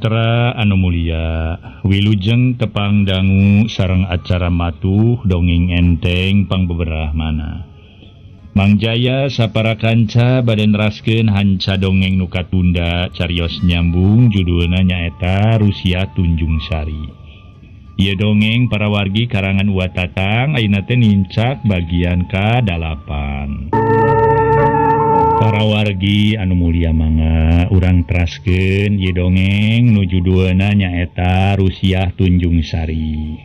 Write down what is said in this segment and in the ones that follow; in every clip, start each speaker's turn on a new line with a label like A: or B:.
A: Paramitra anu mulia, wilujeng tepang dangu sareng acara matuh dongeng enteng pangbeberah mana. Mang Jaya sapara kanca bade neraskeun hanca dongeng nu katunda carios nyambung judulna nyaeta Rusia Tunjung Sari. Ieu dongeng para wargi karangan Wa Tatang ayeuna teh nincak bagian ka-8. Para wargi anu mulia mangga urang teraskeun ieu dongeng nu judulna nyaeta Rusia Tunjung Sari.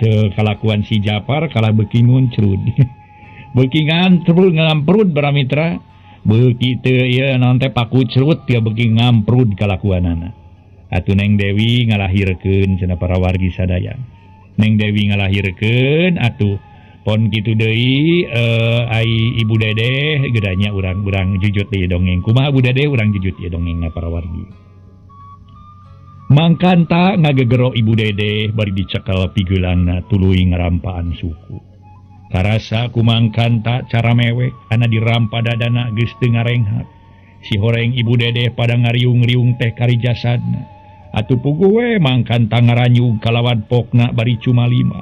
A: Teu kalakuan si Japar kalah beuki nguncrud. Beuki ngamprud ngamprud baramitra. Beuki teu ieu naon teh pakucrut teu beuki ngamprud kalakuanana. Atuh Neng Dewi ngalahirkeun cenah para wargi sadaya. Neng Dewi ngalahirkeun atuh pon kitu deui ai Ibu Dedeh gedanya urang-urang jujut deui dongeng. Kumaha Bu Dedeh urang jujut ieu dongengna para wargi. Mangkanta ngagegero Ibu Dedeh bari dicekel pigeulangna tuluy ngarampaan suku. Karasa ku Mangkanta cara mewek ana dirampa dadana geus teu ngarenghak. Si horeng Ibu Dedeh pada ngariung-riung teh kari jasadna. Atuh puguh we Mangkanta ngaranyug kalawan pokna bari cuma lima.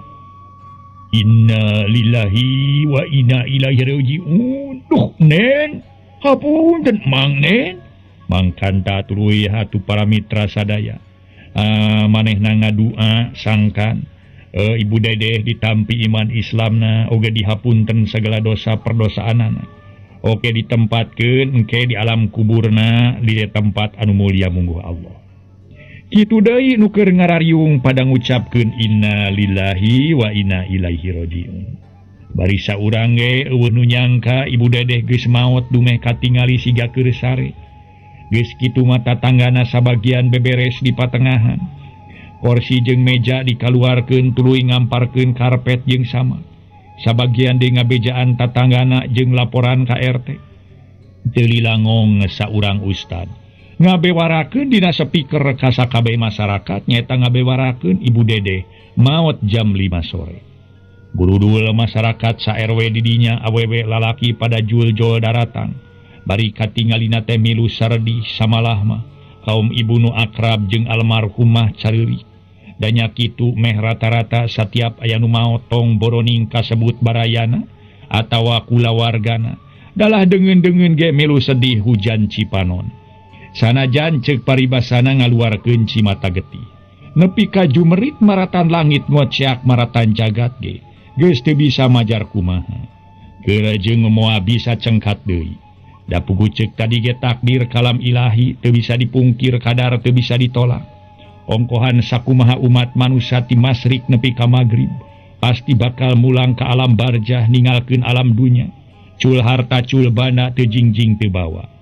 A: Inna lillahi wa inna ilaihi rajiun. Duh Nen, hapunten Mang Nen. Mangkanta tuluy hatu para mitra sadaya. Manehna ngadua sangkan Ibu Dedeh ditampi iman Islamna oge dihapunten segala dosa perdosaanana. Oke ditempatkeun engke di alam kuburna di tempat anu mulia mungguh Allah. Kitu deui nu keur ngarariung pada ngucapkeun inna lillahi wa inna ilaihi rajiun. Bari saurang ge eueuh nu nyangka Ibu Dedeh geus maot dumeh katingali siga keur sare. Geus kitu mah tatanggana sabagian beberes di patengahan. Kursi jeung meja dikaluarkeun tuluy ngamparkeun karpet jeung sama. Sabagian deui ngabejaan tatanggana jeung laporan ka RT. Teu lilangong saurang ustad. Ngabewarakeun dina speaker ka sakabeh masyarakat nyaeta ngabewarakeun Ibu Dedeh maot jam 5 sore. Gurudul masyarakat sa RW didinya awewe lalaki pada jul-jol daratang. Bari katingalina teh milu saredih samalah mah kaum ibu nu akrab jeung almarhumah careurik. Danya kitu meh rata-rata satiap aya nu maot tong boroning kasebut barayana atawa kulawargana. Dalah deungeun-deungeun ge milu sedih hujan cipanon. Sanajan ceuk paribasana ngaluarkeun cimata getih. Nepi ka jumerit maratan langit ngoceak maratan jagat ge. Geus teu bisa majar kumaha. Geura jeung moal bisa cengkat deui. Da puguh ceuk tadi ge takdir kalam ilahi teu bisa dipungkir kadar teu bisa ditolak. Ongkohan sakumaha umat manusia ti masyrik nepi ka magrib pasti bakal mulang ka alam barjah ningalkeun alam dunya. Cul harta cul bana teu jingjing teu bawa.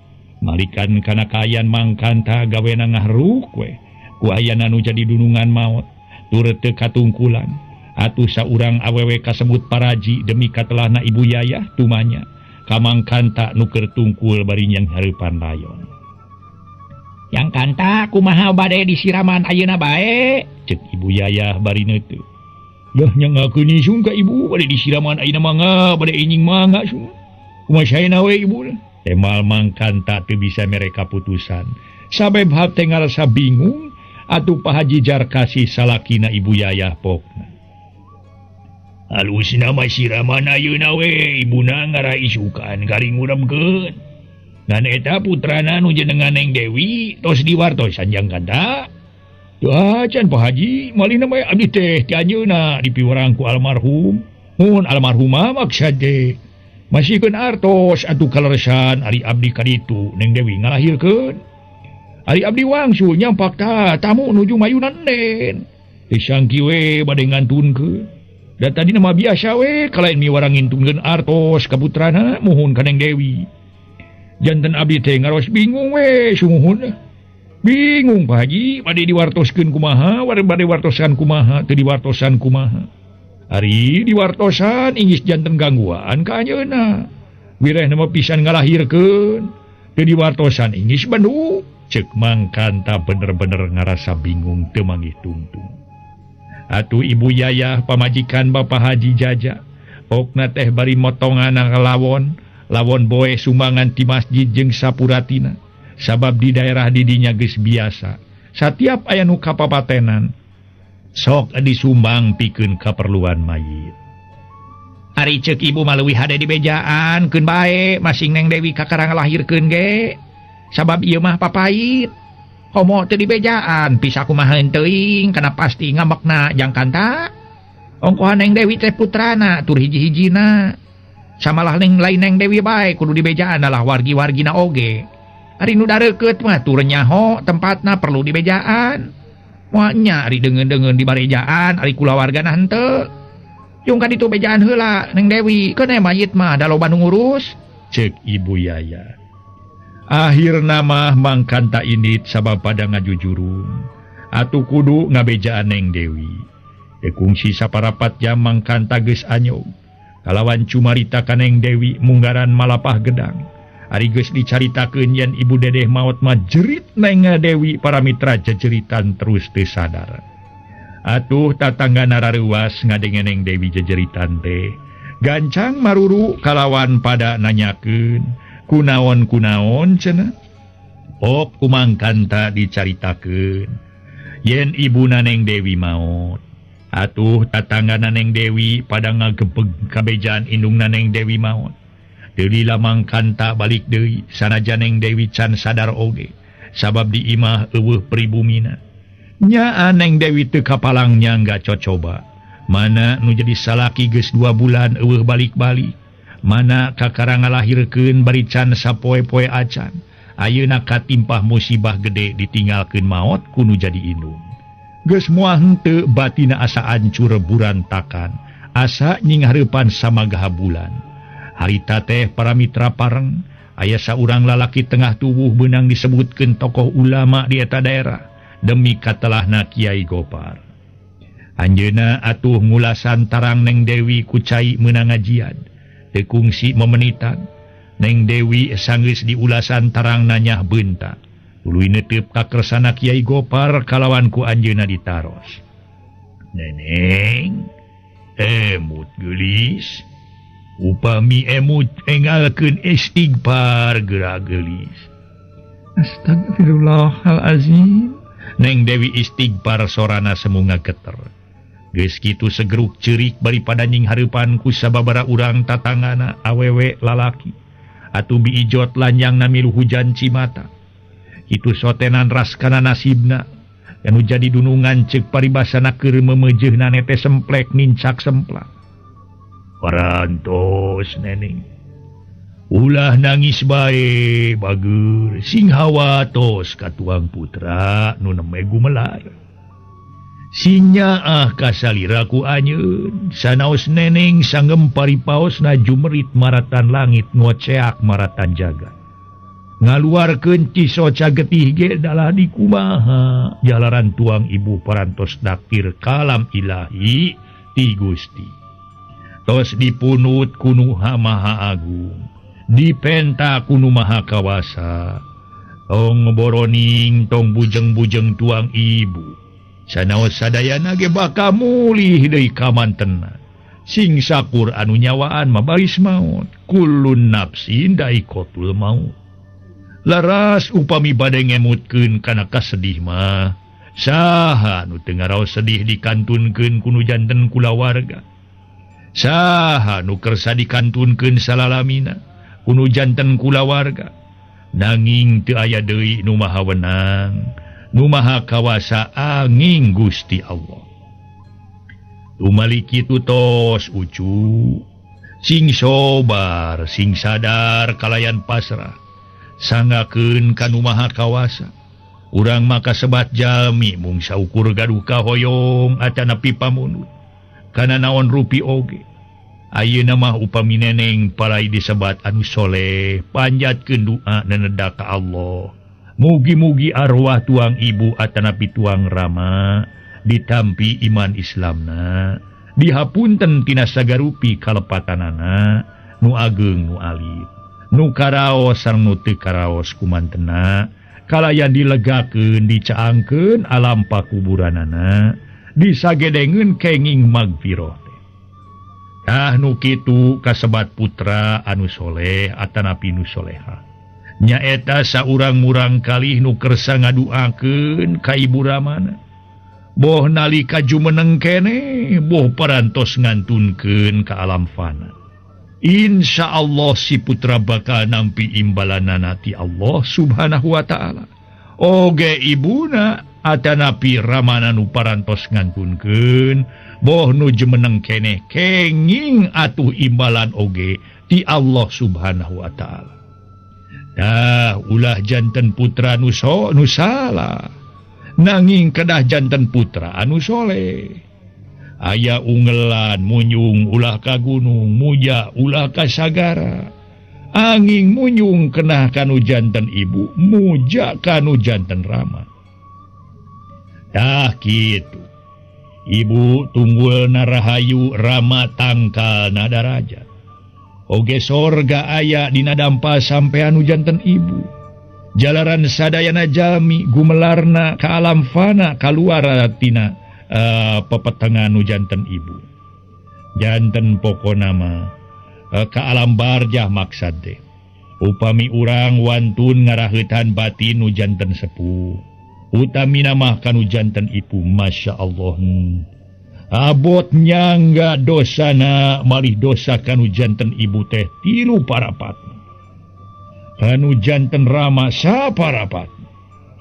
A: Malikan kana kaayaan Mangkanta gawena ngahruk we. Ku ayana nu jadi dunungan maot tur teu katungkulan. Atuh saurang awewe kasebut paraji demi katelahna Ibu Yayah tumanya. Ka Mangkanta nu keur tungkul bari nyang hareupan layon. Yang kanta kumaha bade disiraman ayeuna bae? Ceuk Ibu Yayah bari neuteuk. Yah nyangakeun isung ka ibu bade disiraman ayeuna mangga bade inying mangga sung. Kumaha saena we ibu? Temal Mangkanta teu bisa mere kaputusan. Sabab hate ngarasa bingung atuh Pak Haji Jarkasih salakina Ibu Yayah pokna. Halusna mah siraman ayeuna we ibuna ngara isukan garing nguremkeun. Ngan eta putrana nu jenengan Neng Dewi tos diwartosan jang kanta. Tuh can Pak Haji malihna mah abdi teh ti anjeunna dipiwarang ku almarhum. Mun almarhumah maksad teh masihkeun artos atuh kaleresan ari abdi kaditu Neng Dewi ngalahirkeun. Ari abdi wangsul nyampak ta tamu nuju mayunan Nen. Teu sangki we bade ngantunkeun. Da tadi mah biasa we kalain miwarang ngintunkeun artos ka putrana muhun ka Neng Dewi. Janten abdi teh ngaros bingung we sumuhun. Bingung Pak Haji bade diwartoskeun kumaha, bade wartosan kumaha, teu diwartosan kumaha. Ari diwartosan inggis janten gangguan ka anjeunna. Wirehna mah pisan ngalahirkeun. Teu diwartosan inggis bendu. Ceuk Mangkanta bener-bener ngarasa bingung teu manggih tungtung. Atuh Ibu Yayah pamajikan Bapak Haji Jaja. Pokna teh bari motongan lawon, lawon boe sumbangan ti masjid jeung sapuratina. Sabab di daerah didinya geus biasa. Satiap aya nu kapapatenan sok disumbang pikeun kaperluan mayit. Ari ceuk ibu mah leuwih hade dibejaan keun bae masing Neng Dewi kakara ngalahirkeun ge. Sabab ieu mah papait. Komo teu dibejaan bisa kumaha teuing kana pasti ngamekna jang kanta. Ongkohan Neng Dewi teh putrana tur hiji-hijina. Samalah neng lain Neng Dewi bae kudu dibejaan lah wargi-wargina oge. Ari nu dareukeut mah tur nyaho tempatna perlu dibejaan. Moal nya ari deungeun-deungeun dibarejaan ari kulawargana henteu. Jung ka ditu bejaan heula Neng Dewi keun mayit mah da loba nu ngurus. Ceuk Ibu Yaya. Akhirna mah mangkanta indit sabab pada ngajujurung. Atuh kudu ngabejaan Neng Dewi. Teu kungsi saparapat jam mangkanta geus anyog. Kalawan cumarita ka Neng Dewi munggaran malapah gedang. Ari geus dicaritakeun yen Ibu Dedeh maot mah jerit Neng Dewi para mitra jejeritan terus teu sadar. Atuh tatangga narareuwas ngadenge Neng Dewi jejeritan teh. Gancang maruru kalawan pada nanyakeun kunaon-kunaon cenah. Ok kumangkanta dicaritakeun yen ibuna Neng Dewi maot. Atuh tatangga Neng Dewi pada ngagebeg kabejaan indungna Neng Dewi maot. Teu lila mangkanta balik deui sanajan Neng Dewi can sadar oge sabab di imah eueuh pribumina. Nyaa Neng Dewi teu kapalang nyangga cocoba. Mana nu jadi salaki geus 2 bulan eueuh balik-balik. Mana kakara ngalahirkeun bari can sapoe-poe acan. Ayeuna katimpah musibah gede ditinggalkeun maot ku nu jadi indung. Geus moal henteu batina asa ancur burantakan, asa nyinghareupan samagaha bulan. Harita teh para mitra pareng, aya saurang lalaki tengah tubuh beunang disebutkeun tokoh ulama di eta daerah demi katelahna Kiai Gopar. Anjeunna atuh ngulasan tarang Neng Dewi ku cai meunang ngajian, teu kungsi memenitan. Neng Dewi sanggeus diulasan tarang nanyah beunta. Tuluy neuteup ka kersana Kiai Gopar kalawan ku anjeunna ditaros. Neneng, emut geulis. Upami emut engalkeun istighfar geura geulis. Astagfirullahalazim. Neng Dewi istighfar sorana semu ngageter. Geus kitu segeruk ceurik bari pada nyinghareupan ku sababaraha urang tatangana awewe lalaki. Atuh biijot lanjangna milu hujan cimata. Kitu sotenan raskana nasibna anu jadi dunungan ceuk paribasana keur memeujeuhna teh semplek nincak semplak. Parantos neneng. Ulah nangis bae bageur sing hawatos ka tuang putra nu nembe gumelar. Sing nyaah kasalira ku anjeun sanaos neneng sanggem paripaosna jumerit maratan langit ngoceak maratan jagat. Ngaluarkeun cisoca getih ge dalah dikumaha jalaran tuang ibu parantos daktir kalam ilahi ti Gusti. Tos dipunut kunu Maha Agung, dipenta kunu Maha Kawasa. Tong boroning tong bujeng-bujeng tuang ibu. Sanaos sadayana ge bakal mulih deui ka mantenna. Sing sakur anu nyawaan mah baris maot. Kullun nafsin daikotul maut. Laras upami bade ngemutkeun kana kasedih mah saha nu teu ngaraos sedih dikantunkeun ku nu janten kulawarga. Saha nu kersa dikantunkeun salalamina ku nu janten kulawarga. Nanging teu aya deui nu maha wenang, nu maha kawasa angin Gusti Allah. Tumaliki tos ucu, sing sobar, sing sadar kalayan pasrah. Sangakeun ka nu maha kawasa. Urang maka sebat jalmi mung saukur gaduh kahoyong atanapi pamunut. Kana naon rupi oge. Ayeuna mah upami neneng palai disebat anu soleh, panjatkeun doa neneda ka Allah. Mugi-mugi arwah tuang ibu atanapi tuang rama ditampi iman Islamna, dihapunten tina sagarupi kalepatanana nu ageng nu alit, nu karaos sareng nu teu karaos kumantena, kalayan dilegakeun dicaangkeun alam pakuburanana, disagedengeun kenging magfirah. Tah nu kitu kasebat putra anu soleh atanapi nu soleha. Nyaeta saurang murang kalih nu kersa ngaduakeun ka Ibu Ramana. Boh nalika jumeneng keneh, boh parantos ngantunkeun ka alam fana. Insya Allah si putra bakal nampi imbalanana ti Allah Subhanahu wa ta'ala. Oge ibuna atanapi Ramana nu parantos ngantunkeun, boh nu jumeneng keneh kenging atuh imbalan oge ti Allah Subhanahu wa ta'ala. Dah ulah janten putra nu salah, nanging kedah janten putra anu soleh. Aya ungelan munyung ulah ka gunung, muja ulah ka sagara. Angin munyung kenah kanu janten ibu, muja kanu janten rama. Dah kitu. Ibu tunggul narahayu, rama tangkal nada raja. Oge sorga aya dina dampa sampean nu janten ibu. Jalaran sadayana jalmi gumelarna ka alam fana kaluar tina pepetengan nu janten ibu. Janten pokona mah ka alam barjah maksad teh. Upami urang wantun ngaraheutan batin nu janten sepuh, utamina mah kanu janten ibu. Masya Allah. Abot nyangga dosana malih dosa kanu janten ibu teh tilu parapat, kanu janten rama saparapat.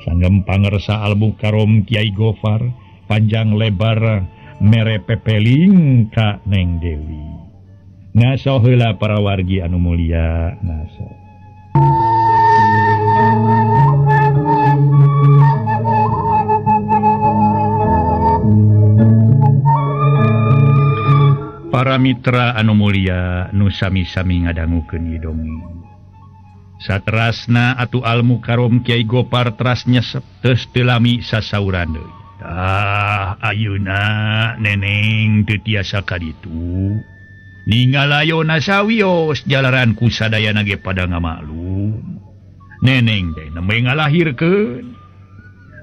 A: Sanggem pangersa Al-Mukarrom Kiai Gofar panjang lebar mere pepeling ka Neng Dewi. Ngaso heula para wargi anu mulia, ngaso. Para mitra anu mulia nu sami-sami ngadangukeun ieu dongeng. Saterasna atuh Al-Mukarrom Kiai Gopar teras nyesep teus teu lami sasauran deui. Tah ayeuna neneng teu tiasa ka ditu. Ningalayona sawios jalaran ku sadayana ge pada ngamaklum. Neneng teh nembe ngalahirkeun.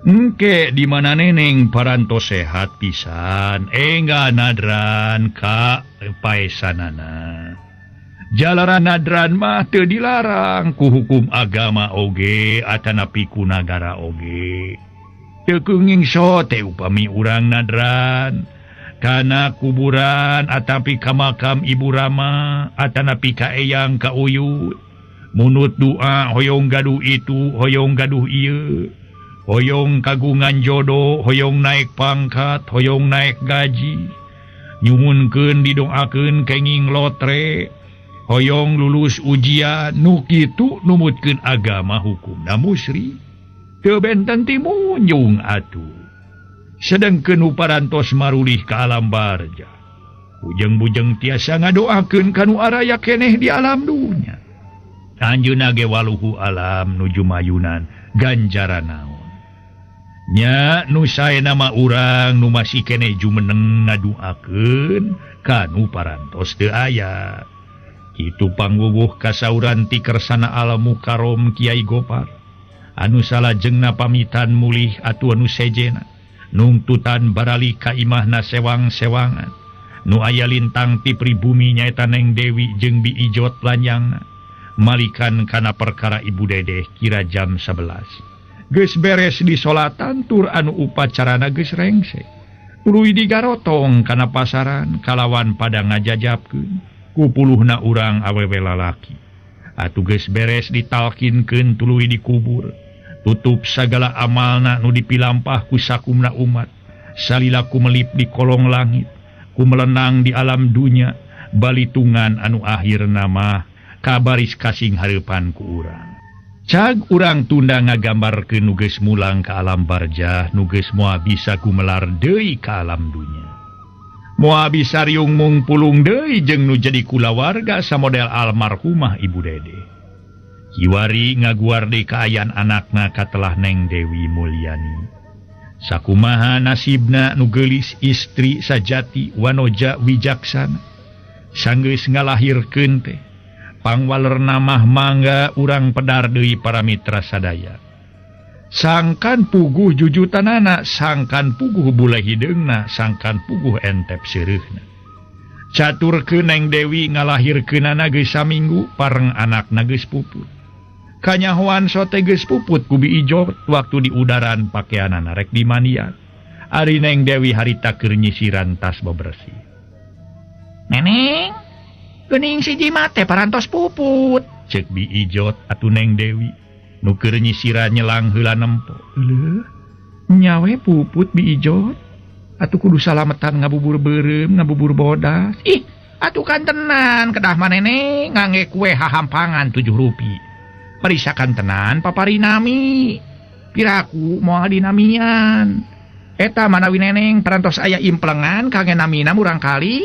A: Engke di mana neneng parantos sehat pisan, engga nadran ka paesanana. Jalaran nadran mah teu dilarang ku hukum agama oge atanapi ku nagara oge. Teu keunging sote upami urang nadran kana kuburan atapi ka makam Ibu Rama atanapi ka eyang ka uyut. Munut doa hoyong gaduh itu, hoyong gaduh ieu. Hoyong kagungan jodoh, hoyong naik pangkat, hoyong naik gaji. Nyuhunkeun didoakeun kenging lotre, hoyong lulus ujian, nu kitu numutkeun agama hukumna musri. Teu benten ti munjung atuh. Sedengkeun nu parantos marulih ka alam barja. Bujeng-bujeng tiasa ngadoakeun ka nu araya keneh di alam dunya. Anjeunna ge waluhu alam nuju mayunan ganjaran naon. Nya nu saena mah urang nu masih keneh jumeneng ngaduakeun ka nu parantos teu aya. Kitu pangwuwuh kasauran ti kersana Al-Mukarrom Kiai Gopar. Anu salajengna pamitan mulih atuh anu sejena nungtutan barali ka imahna sewang-sewangan. Nu aya lintang ti pribumi nyaeta Neng Dewi jeung Bi Ijot lanyangna. Malikan kana perkara Ibu Dedeh kira jam 11. Geus beres di solatan tur anu upacarana geus rengse. Tuluy digarotong kana pasaran kalawan pada ngajajapkeun ku puluhna urang awewe lalaki. Atuh geus beres ditalkinkeun tuluy dikubur. Tutup sagala amalna nu dipilampah ku sakumna umat. Salila ku melip di kolong langit, ku melenang di alam dunya, balitungan anu akhirna mah kabaris kasing hareupan ku urang. Cag urang tunda ngagambarkeun nu geus mulang ka alam barjah, nu geus moal bisa gumelar deui ka alam dunya. Moal bisa riung mung pulung deui jeung nu jadi kulawarga samodel almarhumah Ibu Dede. Kiwari ngaguar deui kaayaan anakna katelah Neng Dewi Mulyani. Sakumaha nasibna nu geulis istri sajati wanoja wijaksana. Sanggeus ngalahirkeun teh pangwalerna mah mangga urang pedar deui para mitra sadaya. Sangkan puguh jujutanana, sangkan puguh bule hideungna, sangkan puguh entep seureuhna. Caturkeun Neng Dewi ngalahirkeunana geus saminggu pareng anakna geus puput. Kanyahoan sote geus puput ku Bi Ijot waktu di udaran pakeanana rek dimandian. Ari Neng Dewi harita keur nyisiran tas bebersih. Neneng, geuning si jimat teh parantos puput. Cek Bi Ijot atuh Neng Dewi nu keur nyisiran nyelang heula nempo. Leuh, nyawe puput Bi Ijot. Atuh kudu salametan ngabubur beureum, ngabubur bodas. Ih, atuh kan tenan kedah mah neneng ngangge kue hahampangan 7 rupi. Perisakan tenan paparinami. Piraku moal dinamian. Eta manawi neneng parantos aya implengan kangge namina murang kali.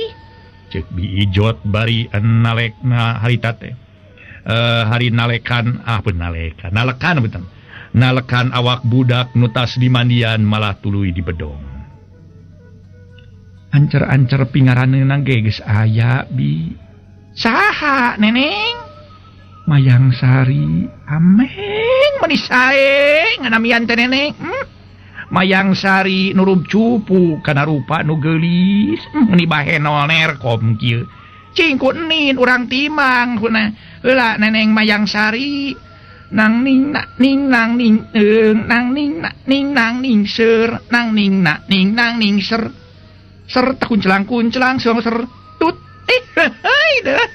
A: Cek Bi Ijot bari nalekna harita teh. Hari nalekan ah nalekan beuteung. Nalekan awak budak nu tas dimandian malah tuluy dibedong. Ancer-ancer pingaraneunna ge geus aya Bi. Saha neneng? Mayang Sari. Ameng meuni sae nganamian teh neneng. Mayang Sari nurub cupu kana rupa nu geulis, meuni bahenol nerkom kieu. Cing ku enin urang timang kuna. Heula neneng Mayang Sari nang ning nak ning nang ning eung nang ning nak ning nang ning ser nang ning nak ning nang ning ser. Ser kunclang-kunclang ser tut. Heuy deh.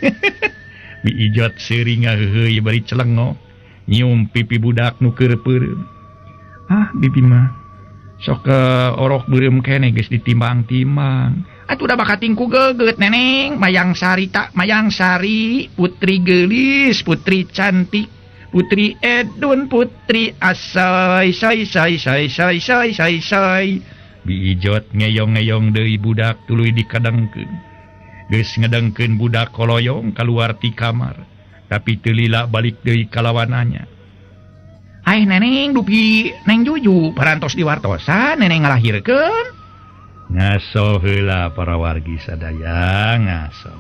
A: Bi Ijot seuri ngaheuheuy bari celengo nyium pipi budak nu keur peureum. Ah bibi mah sok orok beureum keneh geus ditimbang-timbang. Atuh da bakating ku geget neneng Mayang Sari tak Mayang Sari putri geulis putri cantik putri edun putri asoy soy soy soy soy soy soy soy. Bi Ijot ngeyong-ngeyong deui budak tuluy dikadengkeun. Geus ngedengkeun budak koloyong kaluar ti kamar, tapi teu lila balik deui kalawananya. Ai neneng dupi Neng Juju parantos diwartosan neneng ngalahirkeun. Ngaso heula para wargi sadaya ngaso.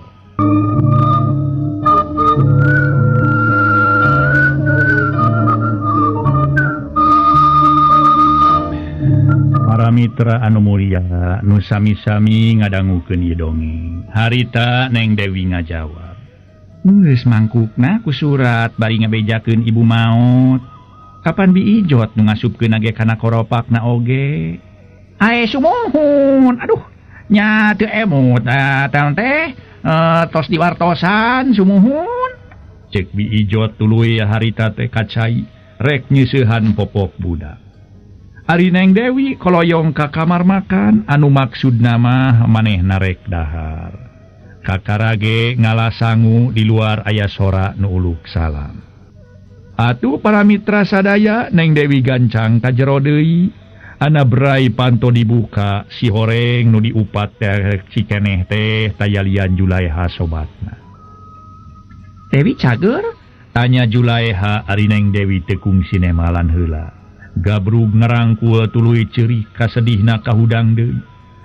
A: Para mitra anu mulia nu sami-sami ngadangukeun ieu dongeng. Harita Neng Dewi ngajawab. Geus mangkukna ku surat bari ngabejakeun ibu maot. Kapan Bi Ijot nu ngasupkeun ge kana koropakna oge. Ae sumuhun. Aduh, nya teu emut teh tos diwartosan sumuhun. Cek Bi Ijot tuluy harita teh kacai rek nyeusehan popok budak. Ari Neng Dewi koloyong ka kamar makan anu maksudna mah manehna rek dahar. Kakarage ngalasangu di luar aya sora nu uluk salam. Atuh para mitra sadaya Neng Dewi gancang ka jero deui. Ana berai panto dibuka si horeng nu diupat teh cikeneh teh tayalian Julaeha sobatna. Dewi cager? Tanya Julaeha ari Neng Dewi teu kungsi nemalan heula. Gabrug ngarangkul tuluy ceuri kasedihna kahudang deui.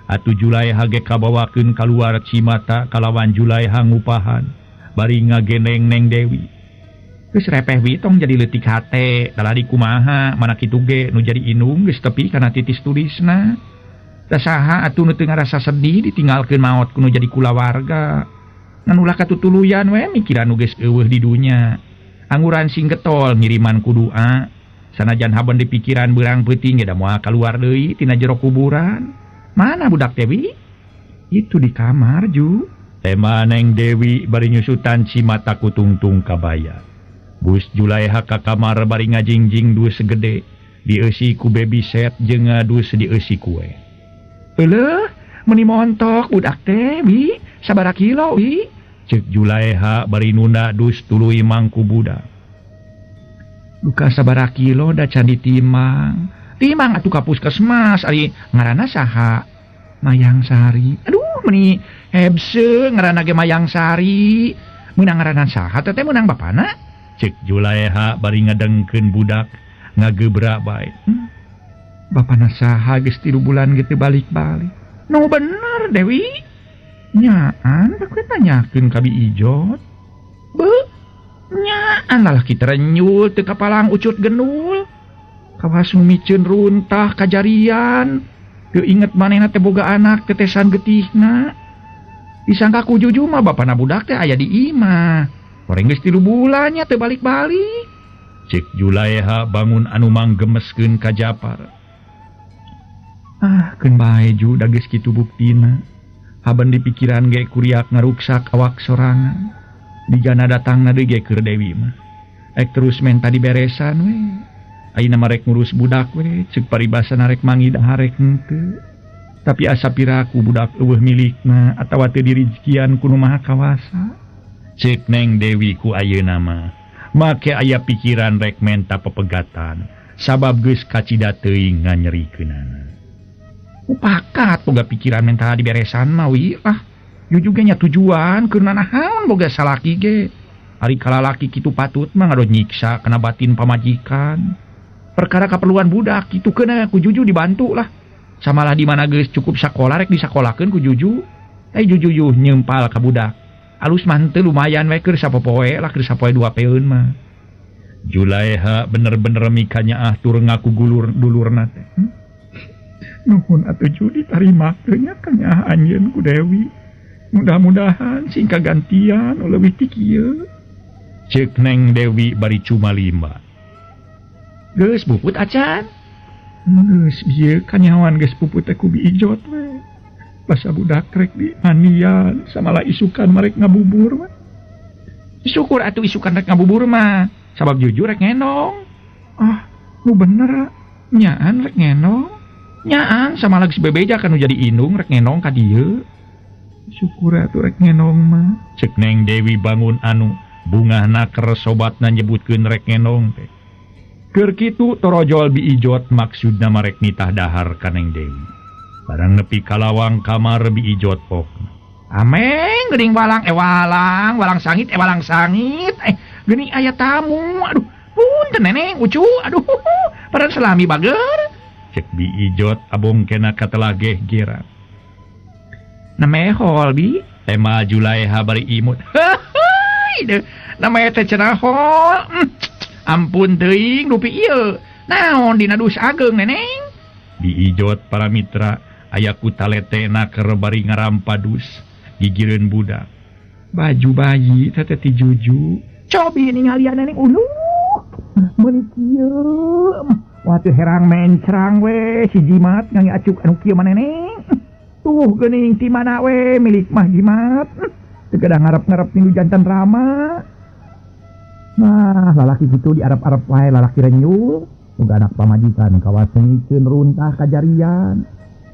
A: Atuh Julaeha ge kabawakeun kaluar cimata kalawan Julaeha ngupahan bari ngagendeng Neng Dewi. Geus repeh wi tong jadi leutik hate, taladi kumaha mana kitu ge nu jadi indung geus tepi kana titis tulisna. Da saha atuh nu teu ngarasa sedih ditinggalkeun maot ku nu jadi kulawarga. Ngan ulah katutuluyan we mikiran nu geus eueuh di dunya. Angguran sing getol ngiriman ku doa. Sanajan haben di pikiran beurang peuting ge da moal kaluar deui tina jero kuburan. Mana budak Dewi? Itu di kamar Ju. Tema Neng Dewi bari nyusutan cimata ku tungtung kabaya. Bus Julaeha ka kamar bari ngajingjing dus gede dieusi ku baby set jeung dus dieusi kue. Euleuh, meuni montok budak teh Bi, sabaraha kilo Bi? Ceuk Julaeha bari nunda dus tuluy mangku budak. Duka sabaraha kilo da can ditimang. Timang atuh ka puskesmas ari ngaranna saha? Mayang Sari. Aduh meuni hebse ngaranna ge Mayang Sari. Meunang ngaranna saha teh meunang bapana? Cek Julaeha bari ngadengkeun budak ngagebra bae. Bapana saha geus 3 bulan ge teu balik-balik. Nu bener Dewi. Nyaan bae tanyakeun ka Bi Ijot. Beuh, nyaan lalaki terenyul teu kapalang ucut genul. Kawas nu miceun runtah kajarian. Teu inget manehna teh boga anak tetesan getihna. Disangka ku Juju mah bapana budak teh aya di imah. Goreng geus 3 bulannya teu balik-balik. Cek Julaeha bangun anu manggemeskeun ka Japar. Ah, keun bae Ju da geus kitu buktina. Haben di pikiran ge kuriak ngaruksak awak sorangan. Digana datangna deui ge keur Dewi mah. Ek terus menta diberesan we. Ayeuna mah rek ngurus budak we, ceuk paribasana rek mangi dahar rek henteu. Tapi asa piraku budak eueuh milikna atawa teu dirizkian ku Nu Maha Kawasa. Ceuk Neng Dewi ku ayeuna mah. Make aya pikiran rek menta pepegatan, sabab geus kacida teuing nganyerikeunana. Mupakat boga pikiran menta diberesan mah wi ah. Juju ge nya tujuan keur nanahaon boga salaki ge. Ari kalalaki kitu patut mah ngado nyiksa kana batin pamajikan. Perkara kaperluan budak kitu keuna ku Juju dibantu lah. Samalah di mana geus cukup sakola rek disakolakeun ku Juju. Tapi Juju yuh nyempal ka budak. Alus mah henteu lumayan we keur sapopoe lah keur sapoe dua peun mah. Julaeha bener-bener mikanyaah tur ngaku gulur dulurna teh. Nuhun atuh Ju ditarimakeun nya kanyaah anjeun ku Dewi. Mudah-mudahan sing kagantian leuwih ti kieu. Ceuk Neng Dewi bari cumalimba. Geus puput acan. Geus bieu kanyahoan geus puput teh ku Bi Ijot we. Basa budak rek di mandian samalah isukan marek ngabubur mah. Syukur atuh isukan rek ngabubur mah. Sabab jujur rek ngendong. Ah, nu bener nyaan rek ngendong. Nyaan samalah geus bebeja kan nu jadi indung rek ngendong ka dieu. Syukur atuh rek ngendong mah. Ceuk Neng Dewi bangun anu bungahna keur sobatna nyebutkeun rek ngendong teh. Keur kitu torojol Bi Ijot maksudna marek nitah dahar ka Neng Dewi. Barang nepi kalawang kamar Bi Ijot pok. Ameng geuning walang walang, walang sangit walang sangit. Geuning aya tamu. Aduh, punten neneng ucu. Aduh, padahal selami bager. Cek Bi Ijot abong kena katelageh geran. Namehol Bi, tema Julaeha bari imut. Heuy, namanya teh cenah hol. Ampun teuing dupi ieu. Naon dina dus ageung neneng? Bi Ijot para mitra aya ku taletena keur bari ngarampadus gigireun budak. Baju bayi teh teh ti Juju. Cobi ningalian neneng uluh. Meuni kieu. Wah teu herang mencrang we si jimat ngangi acuk anu kieu mah neneng. Tuh geuning ti mana we milik mah jimat. Teu kedah ngarep-ngarep minggu jantan rama. Nah, lalaki gitu di Arab-Arab wae lalaki renyul. Boga anak pamajikan kawas sengikeun runtah kajarian.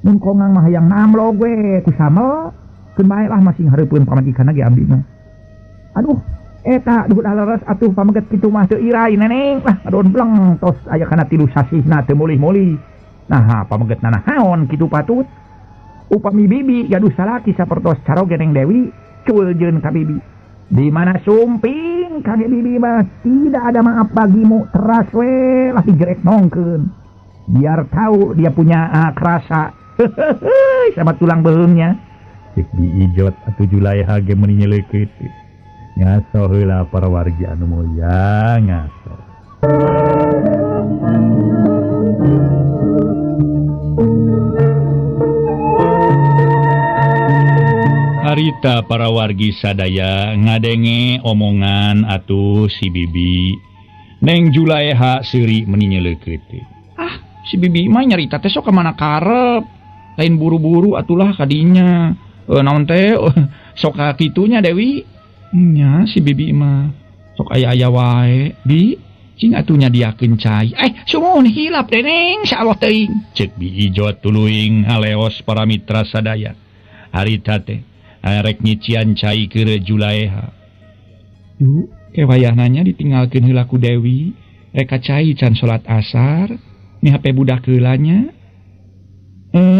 A: Mun kongang mah hayang namlog we ku samel. Keun bae lah masing hareupeun pamajikanna ge abdi mah. Aduh, eta duh leres atuh pameget kitu mah teu irai neneng lah ngadon bleng tos aya kana 3 sasihna teu mulih-mulih. Nah, pameget nanahaon kitu patut. Upami bibi gaduh salaki sapertos caroge Neng Dewi, cul jeung ka bibi. Di mana sumping kage bibi mah tidak ada maaf bagimu, teras we lah dijerek nongkeun. Biar tahu dia punya kerasa. Sama tulang beuheungnya. Cek Bi Ijot atuh Julaeha ge meuni nyeleukeut. Ngaso heula para wargi anu mulya ngaso. Harita para wargi sadaya ngadenge omongan atuh si bibi. Neng Julaeha seuri meuni nyeleukeut. Ah, si bibi mah nyarita teh sok ka mana karep. Lain buru-buru atulah kadinya. Naon teh sok ka kitunya Dewi. Nya si bibi mah sok aya-aya wae. Bi, cing atuh nyadiakeun cai. Sumuhun hilap neneng insyaallah teuing. Ceuk Bi Ijot tuluy ngaleos para mitra sadaya. Harita teh rek nyician cai keur Julaeha. Duh, ke wayahna nya ditinggalkeun heula ku Dewi, rek ka cai can salat asar, ni HP budak heula nya.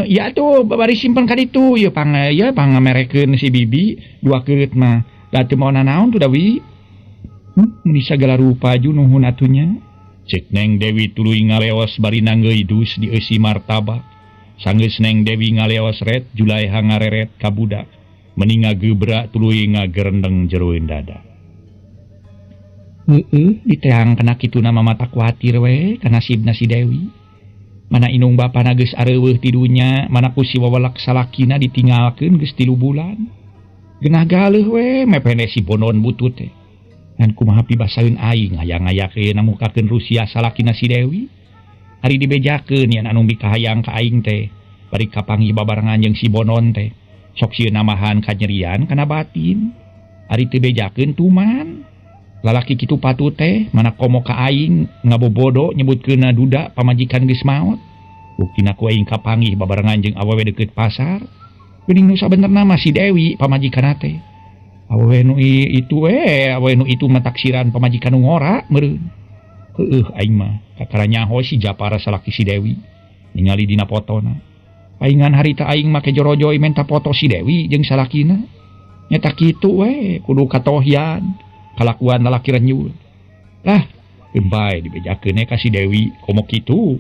A: Ya tuh bari simpen ka ditu ieu pang ieu pangamerekeun si bibi dua keureut mah. Da teu maona naon tuh Dewi. Meni sagala rupa ju nuhun atunya. Ceuk Neng Dewi tuluy ngaleos bari nanggeui dus di eusi martabak. Sanggeus Neng Dewi ngaleos ret Julaeha ngareret ka budak. Meni ngagebra tuluy ngagerendeng jeroeun dada. Heueuh diteang kana kituna mah mata kuatir we kana nasibna si Dewi. Mana inung bapana geus areuweuh ti dunya, mana ku si wawalak salakina ditinggalkeun geus 3 bulan. Genah galeuh we mepene si bonon butut teh. Ngan kumaha pibasaeun aing hayang ngayakeun namukakeun Rusia salakina si Dewi. Ari dibejakeun yen anu mikahayang ka aing teh bari kapanggih babarengan jeung si Bonon teh. Sok sieun namahan kanyerian kana batin. Ari teu bejakeun tuman. Lalaki kitu patut teh mana komo ka aing ngabobodo nyebutkeunna duda pamajikan geus maot. Buktina ku aing kapanggih babarengan jeung awewe deukeut pasar. Geuning nu sabenerna mah si Dewi pamajikanna teh. Awewe nu itu we, awewe nu itu mah taksiran pamajikan nu ngora meureun. Heueuh aing mah kakara nyaho si Japar salaki si Dewi ningali dina fotona. Paingan harita aing make jorojoy menta foto si Dewi jeung salakina. Nyata kitu we kudu katohian kalakuan lalaki renyul. Lah, gembai dibejakeun ka si Dewi komo kitu.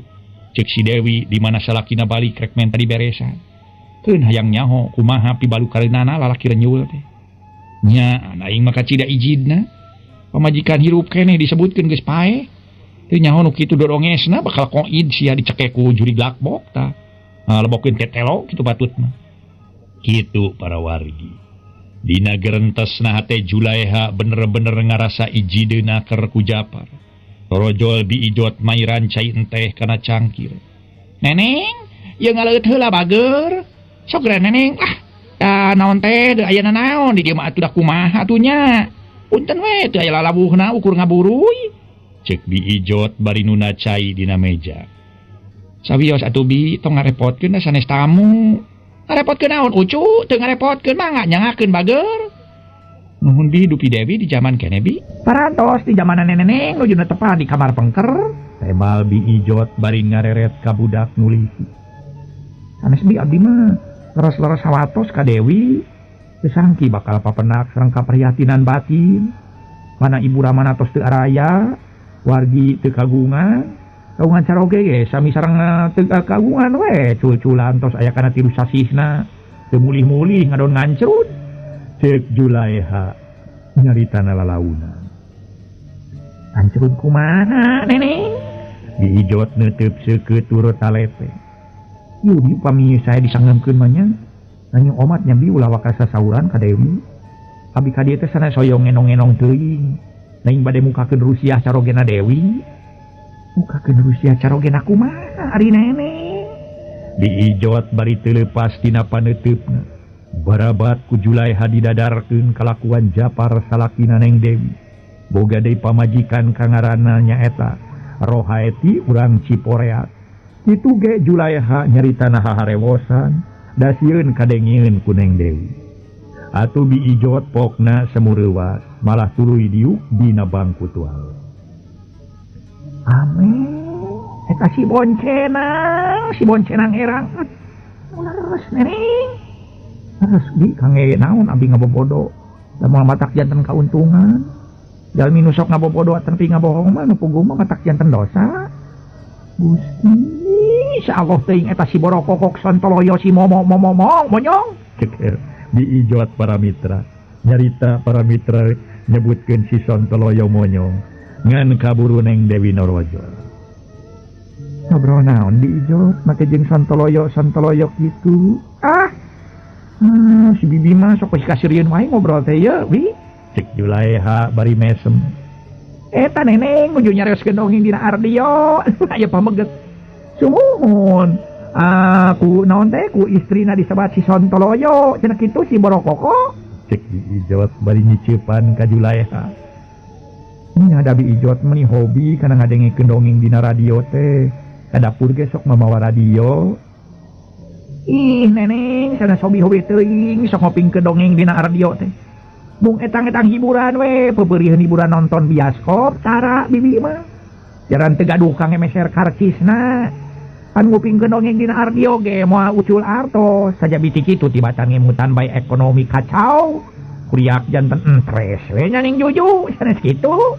A: Ceuk si Dewi di mana salakina balik rek menta diberesan. Keun hayang nyaho kumaha pibalukareunana lalaki renyul teh. Nya aing mah kacida ijidna. Pamajikan hirup keneh disebutkeun geus paeh. Teu nyaho nu kitu dorongesna bakal koid sia dicekek ku jurig lakbok tah. Lebokeun tetelo kitu patut mah. Kitu para wargi. Dina gerentesna hate Julaiha bener-bener ngarasa ijideuna keur ku Japar. Torojol biijot mairan cai enteh kana cangkir. Neneng, ieu ngaleut heula bager. Sok geura neneng. Ah, da naon teh deui aya naon di dieu mah atuh da kumaha atuh nya. Punten we teu aya lalabuhna ukur ngaburuy. Ceuk biijot bari nuna cai dina meja. Sawios atuh bi tong ngarepotkeun da sanes tamu. Ngarepotkeun naon ucu teu ngarepotkeun mangga nyangakeun bager. Nuhun bi dupi Dewi di zaman keneh bi. Parantos di zamanan neneng nuju tepan di kamar pengker. Tebal bi ijot bari ngareret ka budak nulisi. Sanes bi abdi mah leres-leres hawatos ka Dewi. Teu sangki bakal papenak sareng kaprihatinan batin. Mana ibu ramana tos teu araya, wargi teu kagungan. Kagungan caroge ge sami sareng teu kagungan we cul-culan tos aya kana tilu sasihna teu mulih-mulih ngadon ngancrut. Ceuk Julaiha nyaritana lalaunan. Ngancrut kumaha neneng? Diijot neuteub seukeut turut talete. Ieu bi upami saya disangeumkeun mah nya. Nanya omat nya bi ulah waka sasauran ka Dewi. Abi ka dieu teh sanes hoyong ngenong-ngenong teuing. Lain bade mukakeun Rusia carogena Dewi. Mukakeun Rusia carogena kumaha ari neneng? Diijot bari teu leupas tina paneuteup. Barabat ku Julaiha didadarkeun kalakuan Japar salakina Neng Dewi. Boga deui pamajikan ka ngaranna nyaeta Rohaeti urang Ciporeat. Kitu ge Julaiha nyaritana haharewosan da sieun kadengieun ku Neng Dewi. Atuh biijot pokna semureuwas malah tuluy diuk dina bangku tual. Amin. Eta si boncenang herang. Leres neneng. Terus bi kangge naon abi ngabobodo. Da moal matak janten kauntungan. Jalmi nu sok ngabobodo atapi ngabohong mah nu puguh mah matak janten dosa. Gusti, insyaallah teuing eta si borokokok sontoloyo si momo momo monyong. Ceker diijot para mitra. Nyarita para mitra nyebutkeun si sontoloyo monyong ngan kaburu Neng Dewi Norojol. Ngobrol naon diijot make jeung sontoloyo sontoloyo kitu. Ah. Si bibi mah sok geus kasirieun wae ngobrol teh ye, bi. Cek Julaiha bari mesem. Eta neneng nuju nyarioskeun dongeng dina radio. Aya pameget. Sumuhun. Aku naon teh ku istrina disebat si Sontoloyo, cenah kitu si borokoko. Cek Ijot bari nyiceupan ka Julaiha. Nya da bi Ijot meni hobi kana ngadengekeun dongeng dina radio teh. Ka dapur ge sok mamawa radio. Ih neneng sana hobi-hobi teuing sok ngopingkeun dongeng dina radio teh. Mung etang-etang hiburan we, pepeuriheun hiburan nonton bioskop tara bibi mah. Jaran teu gaduh kang meser karcisna. Pan ngupingkeun dongeng dina radio ge moal ucul artos. Saja biti kitu tibatan ngemutan bae ekonomi kacau. Kuriak janten entres we nya ning Juju sanes kitu.